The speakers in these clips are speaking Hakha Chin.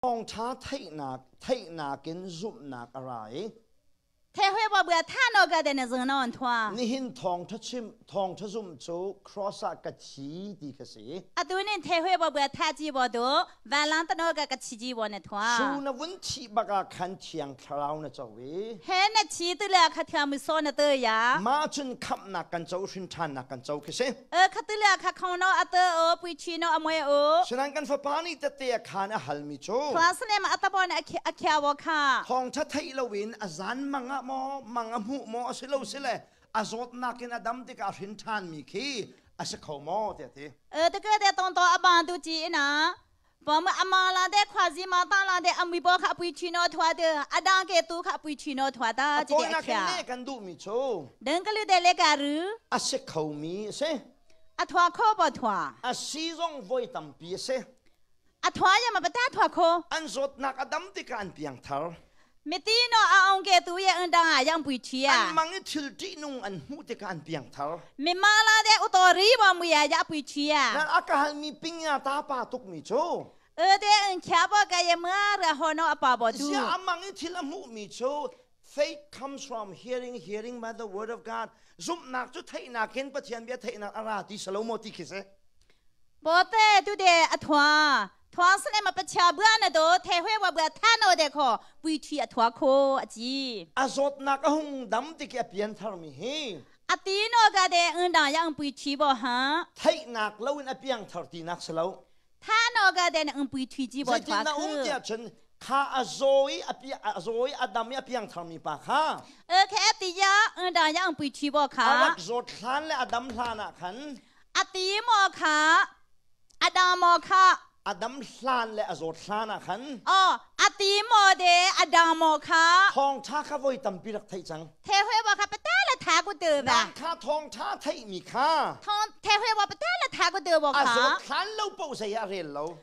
Thawngṭha theihnak theihnak in zumhnak a ra i Nihin thawngṭha chim thawngṭha zumh cu cross ah ka thi ti kha si. Su na vun thih bak ah khan Thiang Thlarau na co i mah cun khamhnak kan co hrin ṭhannak kan co khi si. Sinain kan fapa nih tette a khaan a halmi cu thawngṭha theih loin a zan mang ah maw mang a hmuh maw a si lo sile a zawtnak in a dam tikah a hrin ṭhanmi khi a si kho maw tiah ti. Pom ama la de khwazi ma ta la de amui bo kha pui chi no thwa de adang ke tu kha pui chi no thwa ta chi de akhia le kan duh mi chu deng ka lu de le ka ru a si kho mi a si a thwa kho bo thwa a si zong voi tampi a si a thwa ya ma pata thwa kho an zawtnak a dam tikah an piang thar Miti no a ong ke tu ye eng dang ah yang pui thi ya. An mang i thil ṭihnung an hmuh tikah an piang thar. Mi ma la de u to ri wa mu ya ya pui thi ya. Nan a ka hal mi ping ya ta pa tuk mi cu. E de eng khya bo ka ye ma ra ho no apa bo tu. Sia amang i thil a hmuh mi cu faith comes from hearing hearing by the word of God. Zumhnak cu theihnak in Pathian bia theihnak a ra ti salo ti khi si. Bote tu de a thwa 团是那么不巧不那都太会我不太脑袋可不去啊团可啊子。 A zawtnak a hung dam tik i a pianthar mi hi. A ti no ka de un dang yang pui chi bo ha. Theihnak lo in a piangthar tinak si lo. 他那个的嗯不推机bo zeitin na um tiah cun kha a zaw i a pi a zaw i a dam i a piangthar mi pa kha 呃，开地呀，嗯当样不推bo 卡a rak zawt hlan le a dam hlan ah khan 阿弟莫卡阿当莫卡 A dam hlan le a zawt hlan ah khan. Oh, a ti mo de a dang mo kha. Thawngṭha kha voi tampi rak theih cang. The hui wa kha pata la tha ku te ba. Nang kha thawngṭha theih mi kha. Thong the hui wa pata la tha ku te bo kha. A zawt hlan lo poh zei ah rel lo.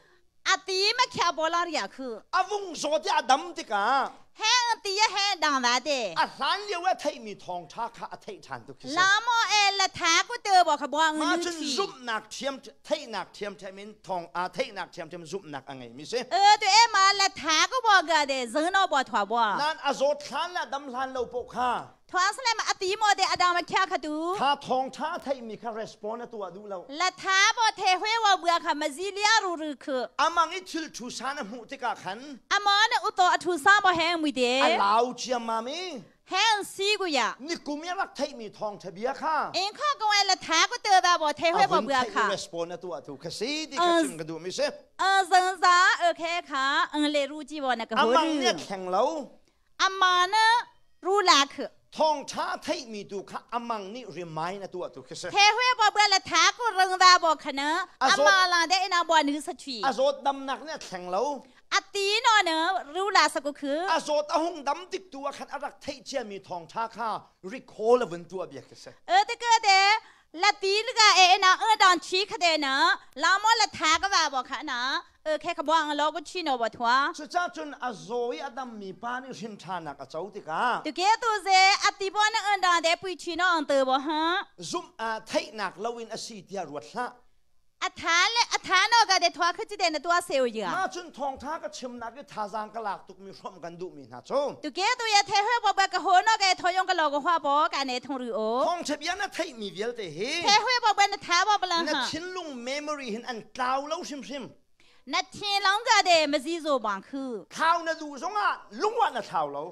A ti ma khia bo la ria khu. A vung zawt i a dam tikah 嘿，第一嘿，当完的。 A hlan lio a theihmi thawngṭha kha a theih ṭhan tuk khi si. Lamo e la tha ku te bo kha buang Ma cun zumhnak thiam theihnak thiam thiam in thawng a theihnak thiam thiam zumhnak a ngeimi si. E tu e ma la tha ku bo ga de zeng no bo thwa bo. Nan a zawt hlan le dam hlan lo po kha. 团是来嘛阿弟莫的阿当嘛卡卡都。 Kha thawngṭha theihmi kha respond a tuah duh lo. La tha bo the hwe wa bua kha ma zi lia ru ru khu. Amang i thil thu san a hmuh tikah khan. Ama na uto a thu sa bo heng mui de. A lau ciammam i. Heng si gu ya. Ni kum i rak theihmi thawngṭha bia kha. In kho ko la tha ko te ba bo the hwe bo bua kha. respond a tuah tu kha si ti kha chim ka duh mi si. A zang za okay kha ang le ru ji bo na ka ho. Amang nih a thleng lo. Ama na ru la khu. Thawngṭha theihmi tu kha amang nih remind a tuah tu khi si. The hwe bo bua la tha ku rung va bo khana ama la de ina bo nu sa thui. A zawt damnak nih a thleng lo. A ti no na ru la sa ku khu. A zawt a hung dam tik tu ah khan a rak theih ciami thawngṭha kha recall a vun tuah biak khi si. E te ke de la ti ga e na e dan chi kha de na la mo la tha ka wa bo kha na e khe ka bwang lo ko chi no bo thwa. Cucaah cun a zaw i a dammi pa nih hrin ṭhanak a co tikah tu ke tu ze a ti bo na en dan de pui chi no ang te bo ha. Zumh theihnak loin a si tiah ruat hlah. အထာလေအထာနောကတဲ့ထွာခချတဲ့နတွားဆေယ Ma cun thawngṭha ka chimnak i thazaang ka lak tukmi hrawmh kan duhmi hna cu. တကယ်သူရထဲဟဲဘဘကဟိုနောကထောယုံကလောကဟွာဘောကနေထုံရူအို Thawngṭha bia na theihmi vialte hi ထဲဟဲဘဘနထားဘပလန် na thinlung memory hin an tlau lo hrimhrim. နထင်လောင်းကတဲ့မစည်းစိုးပန်ခု Thlau na duh zongah lungwa na thlau lo.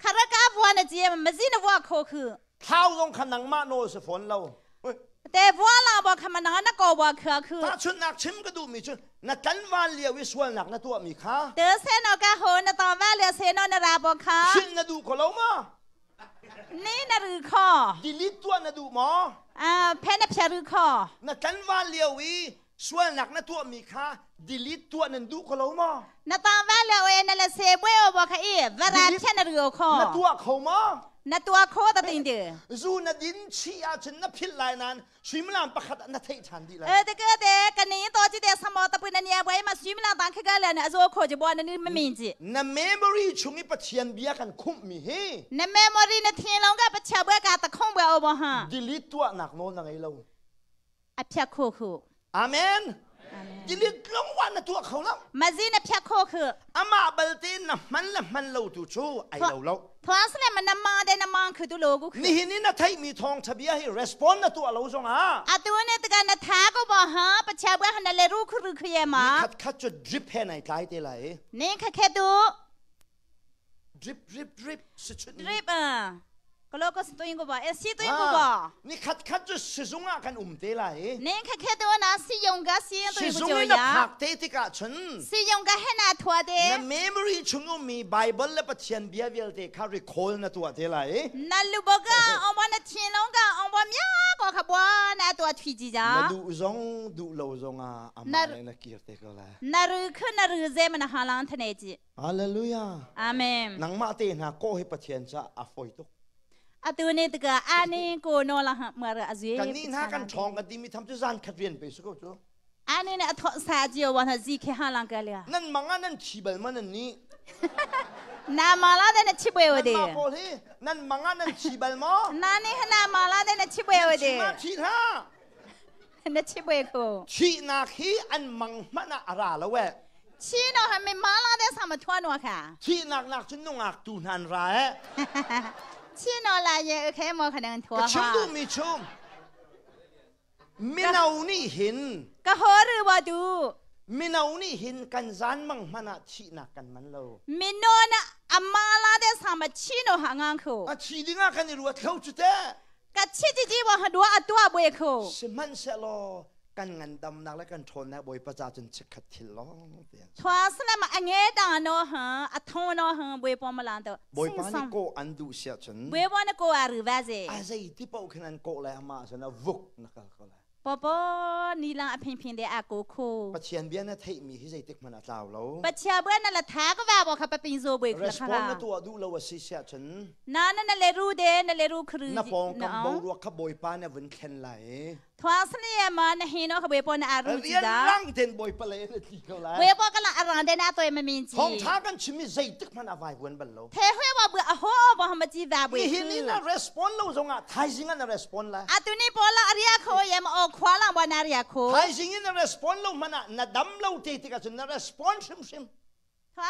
ခရကဘွားနကြီးမစည်းနဘွားခိုခု Thlau zong kha nangmah nawl si fawn lo. แต่บัวลาบ่คำนั้นนะก็บ่คือคือ Tahchunhnak chim ka duhmi cu na tlanval lio i sualnak na tuahmi kha เตอเซนกะโหนตอว่าเลเซนนราบ่ค่ะ Hrilh na duh ko lo ma? นี่นะรือคอ Delete tuah na duh maw? อ่าเพนเพรือคอ Na tlanval lio i sualnak na tuahmi kha delete tuah nan duh ko lo maw? นตอว่าเลเอนเลเซบวยบ่ค่ะอีวราเพนรือคอ Na tuah kho maw? นตัวโคตติงเด Zu na din chih ahcun na philh lai nain suimilam pakhat ah na theih ṭhan dih lai. เออตะเกเดกันนี้ตัวจิเดสมอตะปุนเนียไว้มาสุมิลาตังคะกะเลนะอโซโคจบ่นะนี่มะมินจิ Na memory chung i Pathian bia kan khumhmi hi နမေမော်ရီနထင်လောင်ကပချဘွဲကတခုံဘွဲအောဘဟာ delete tuahnak nawl na ngei lo. အဖြတ်ခုခု Amen. Delete long wa na tuah kho lo. Mazi na phya kho khu. Amah balte na hman le hman lo tu cu ai lo lo. Thwang sle ma na ma de na ma khu tu lo gu khu. Nihin ni na theihmi thawng thabia hi respond na tuah lo zong ah. Atu ne taka na tha ko ba ha pacha ba na le ru khu ru khu ye ma. Ni khat khat cu drip he nai tlai te lai. Ne kha khe tu. Drip drip drip si chun. Drip a. Kalo ko si tuin ko ba e si tuin ko ba. Ni khat khat cu sizung ah kan um te lai. Ne kha khe tu na si yong ga si tuin ko Sizung jo in na ya. phak te tikah cun Si yong ga he na thua de. na memory chung ummi Bible le Pathian bia vialte kha recall na tuah te lai. Na luboga ong na thin long ga ong bo mya ko kha bo na tua thui ji ja. Na duh zong duh lo zong ah amah le na kir te ko lai. Na ru khu na ru ze ma na halang thane ji. Hallelujah. Amen. Nangmah te hna ko hi Pathian ca a foi tuk. Atu ni tika ani ko no la ha mar azui. Kan ni hna kan ṭhawng kan timi tham cu zan khat rian pe su ko cu. Ani ne atho sa jio wa na zi khe ha lang ka lia. Nan mang ah nan thi bal ma nan ni. Na ma la de na chi bwe wa de. Nan ma pawl hi nan mang ah nan thi bal maw? Na ni ha na ma la de na chi bwe wa de. Thi ma thi hlah. Na chi bwe ko. Thihnak hi an mang hmanh ah a ra lo eh. Chi no ha me ma la de sa ma thua no kha. Thihnak nak cun nungak tu hna an ra eh. Chi no la ye khe mo kha nang thua Ka chim duhmi cu mino nih hin ka ho ru wa du mino nih hin kan zan mang hmanh ah thihnak kan man lo. Mino na ama la de sa ma chi no ha ngang khu. A thi ding ah kan i ruat kho cu te. Ka chi chi chi wa ha dua atua bwe khu. Sihmanhsehlaw kan ngandamnak le kan ṭhawnnak Bawipa ca cun chikkhat thil lawng te. Thua salam a nge da no ha a tho no ha bwe pom la to. Bawipa nih ko an duh siah cun. Bwe bo na ko a ru va ze. A zei ti paoh khin an kawh lai amah cun a vuk na kal ko lai. Popo ni lang a phin phin de a ko khu. Pathian bia na theihmi hi zeitik hmanh a tlau lo. Pathian bia na la tha ka va bo kha pa pin zo bwe kha. Respond na tuah duh lo a si siah cun. Na na na le ru de na le ru khru. Na pawngkam boruak kha Bawipa na vun thlen lai. Thwa sni ma na hi no kha bwe po na aru chi da. Rian rang ten Bawipa le na tli ko lai. Bwe po ka la arang de na toy ma min chi. Thong tha kan chim mi zeitik hmanh a vai vuan bal lo. The hwe wa bu a ho bo ha ma chi da bwe. Hi ni na respond lo zong ah thaizing na respond lai. Atuni po la aria kho yem o khwa la wa na ria kho. Thaizing in na respond lo hmanh ah na dam lo te tikah cun na respond hrimhrim. Thwa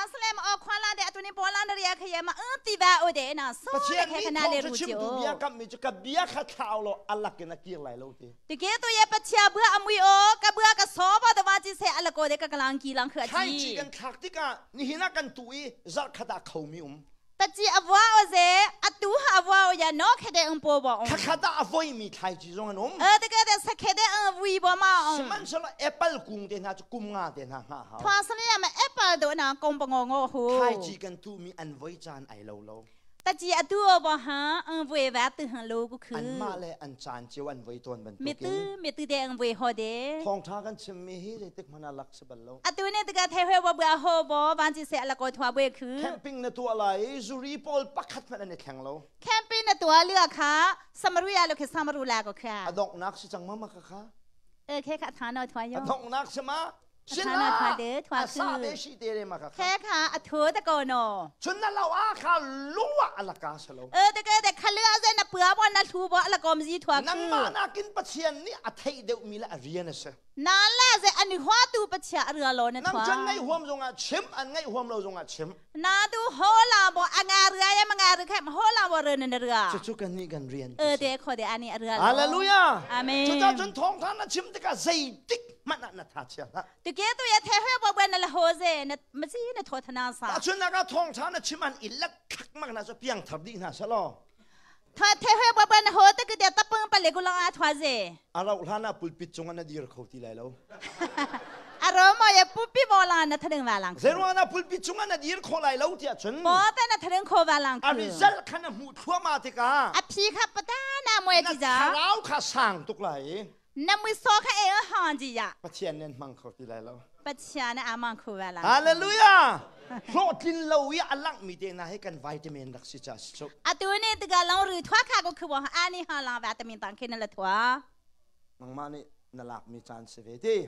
o khwa la de atuni po la na ria kha yem a ti ba o de na so Pathian khe nih khana le thawng ru cu chi chimtu o. bia kammi cu ka bia kha thlau law a lak in a kir lai lo ti. Ti ke tu ye pachia bua amui o ka bua ka so ba da wa chi se ala ko de ka kalang ki lang kha Thlaici chi. kan thlak tikah nihin ah kan tu i zarh khat ah khomi um. Tachi avwa o ze atu ha avwa o ya no khe de ang po bo. Khakhat ah a voimi thlaici zong an um. E te ke de sa khe de ang vui bo ma ong. Sihmanhsehlaw apple kung te hna cu kum nga te hna hngah hau. Thwa sani ya ma apple do na kong pa ngo ngo hu. Thlaici kan tuhmi an voi caan ai lo lo. Tachi atu o bo ha ang vui va tu hang lo ku khu. Anmah le an caan cio an voi tawn Mi tu bantukin. mi tu de ang vui ho de. Thawngṭha kan chimmi hi zeitik hmanh ah lak si bal lo. Atu ne te ka the hwe bo bua ho bo van chi se ala ko thwa bue khu. Camping na tuah lai i zuri pawl pakhat hmanh an i thleng lo. Camping na tua lua kha Samaria lo khe Samaru la ko kha. A donghnak si cang ma ma ka kha. E khe kha tha no thwa yo. A donghnak si ma? Sila a sa te shi te re ma ka khe kha a thu ta ko no. Chun na lo a kha lungwa alaka sa lo. E te ke te khalu a ze na pua bo na thu bo ala kom ji thwa khu. Nangmah nakin Pathian nih a theih deuh mi le a rian a si. Na la ze an hua tu pachia a lo na Nang thwa. cun ngaih huam zongah chim an ngaih huam lo zongah chim. Na tu ho la bo anga ria ya manga ri khem ho la bo re na ria. Cucu kan nih kan rian. E te kho de ani a ria. Hallelujah. Amen. Cuta cun thawngtha na chim tikah zeitik hmanh ah na tha chia hlah. Tu ke tu ya the he bo ben na la ho ze na ma si na tho thana sa. Ta chun na ka thawngtha na chim an i lak khak mak na cu piang thar dih hna selaw. Tha the he bo ben ho te ke de tapang pa le ku lang a thwa ze. A rauh hlan ah pulpit cungah na dir kho ti lai lo. A ro mo ye pupi bo la na thading wa lang. Zeiruang na pulpit cungah na dir kho lai lo tiah cun. Bo te na thading kho wa lang. A result kha na hmuh thluahmah tikah. A phi kha pata na moe ti ja. Na thlarau kha sang tuk lai. Na mui so kha e han ji ya. Pathian nen hmang kho ti lai lo. Pathian na amang kho wa lang. Hallelujah. Hlawhtlin lo i a langmi te na hi kan vitamin rak si cha si chu. Atu ni tiga long ru thwa kha ko khuwa ani ha lang vitamin tang khin la thwa. Nangmah nih na lakmi caan si ve ti.